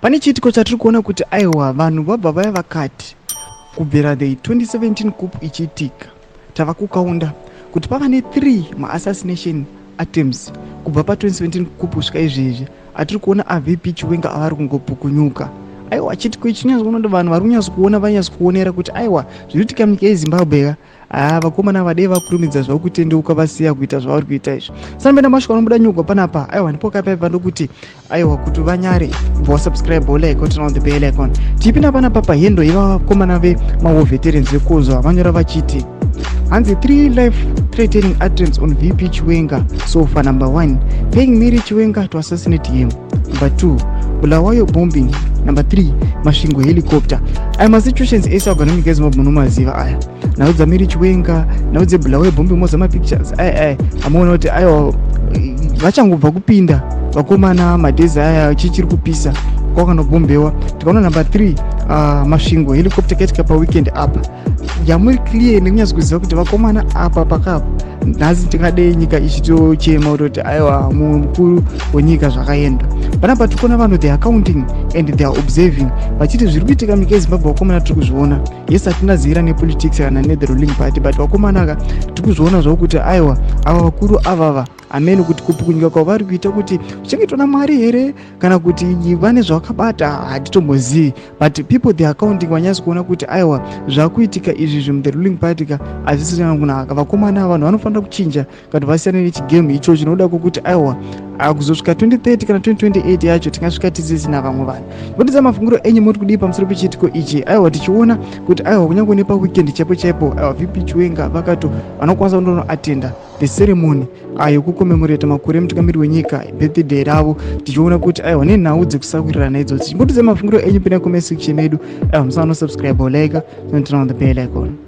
Pane chiitiko chatiri kuona kuti aiwa, vanhu vabva vaya vakati kubvira the 2017 coup ichiitika, tava kukaunda kuti pava ne3 maassassination attempts kubva pa2017 coup kusvika izvezvi. Atiri kuona aVP Chiwenga avari kungopukunyuka. Aiwa, chiitiko ichi chinyatsokuona kuti vanhu vari kunyatsokuona, vanyatsokuonera kuti aiwa, zviri kuitika munyika yeZimbabwe ka. Haa, vakomana vadei vakurumidza zvavo kutendeuka, vasiya kuita zvavari kuita izvi. Sanopenda mashoko anobuda nyugwa panapa. Aiwa, ndipo kapaipa ndokuti aiwa, kuti vanyare, bva wasubscribe, wolike, turn on the bell icon. Tipinda panapa pahendo yevakomana vemawar veterans vekozwa, vanyora vachiti hanzi 3 life threatening attempts on VP Chiwenga so far. Number 1, paying Mary Chiwenga to assassinate him. Number 2, Bulawayo bombing. Number 3, Masvingo helicopter. Aya masituations ese agona munyika yeZimbabwe munomaziva aya, nhau dzaMary Chiwenga, nhau dzeBulawayo bombing, moza mapictures aya aya amuona kuti aiwa, vachangobva kupinda vakomana madhezi aya, chichiri kupisa kwakanobhombewa. Tikaona number 3, Masvingo helicopter, kaitika paweekend apa, yamuri clear nekunyatso kuziva kuti vakomana apa pakapa nhasi tingadei nyika ichitochema kutoti aiwa, mukuru wenyika zvakaenda. Panapa tikuona vanhu, they are counting and they are observing, vachiti zviri kuitika munyika yeZimbabwe, vakomana, tiri kuzviona. Yes, hatina zira nepolitics kana nethe ruling party, but vakomana ka, tiri kuzviona zvavo kuti aiwa, ava vakuru avava hamene kuti kupukunyuka kwavari kuita kuti kuchengetwa naMwari here kana kuti vane zvavakabata, hatitombozivi. But people, they are counting, vanyatsi kuona kuti aiwa, zvakuitika izvi zvimuthe ruling party ka hazvisina kunaka. Vakomana, vanhu vanofanira kuchinja kana vasiyane nechigame icho chinoda kwokuti aiwa, kuzosvika 2030 kana 2028 yacho tingasvika tisisina vamwe vanhu. Ngotidza mafungiro enyu, muri kudii pamusoro pechiitiko ichi? Aiwa, tichiona kuti aiwa, kunyange nepaweekend chaipo chaipo, aiwa, VP Chiwenga vakato vanokwanisa kundonoatenda the ceremony yekucommemorate makore emutungamiri wenyika, birthday ravo, tichiona kuti aiwa, nenhau dzekusawirirana idzodzi. Chimbotidza mafungiro enyu, pinda comment section medu. Aiwa, musanosubscribe, like, turn on the bell icon.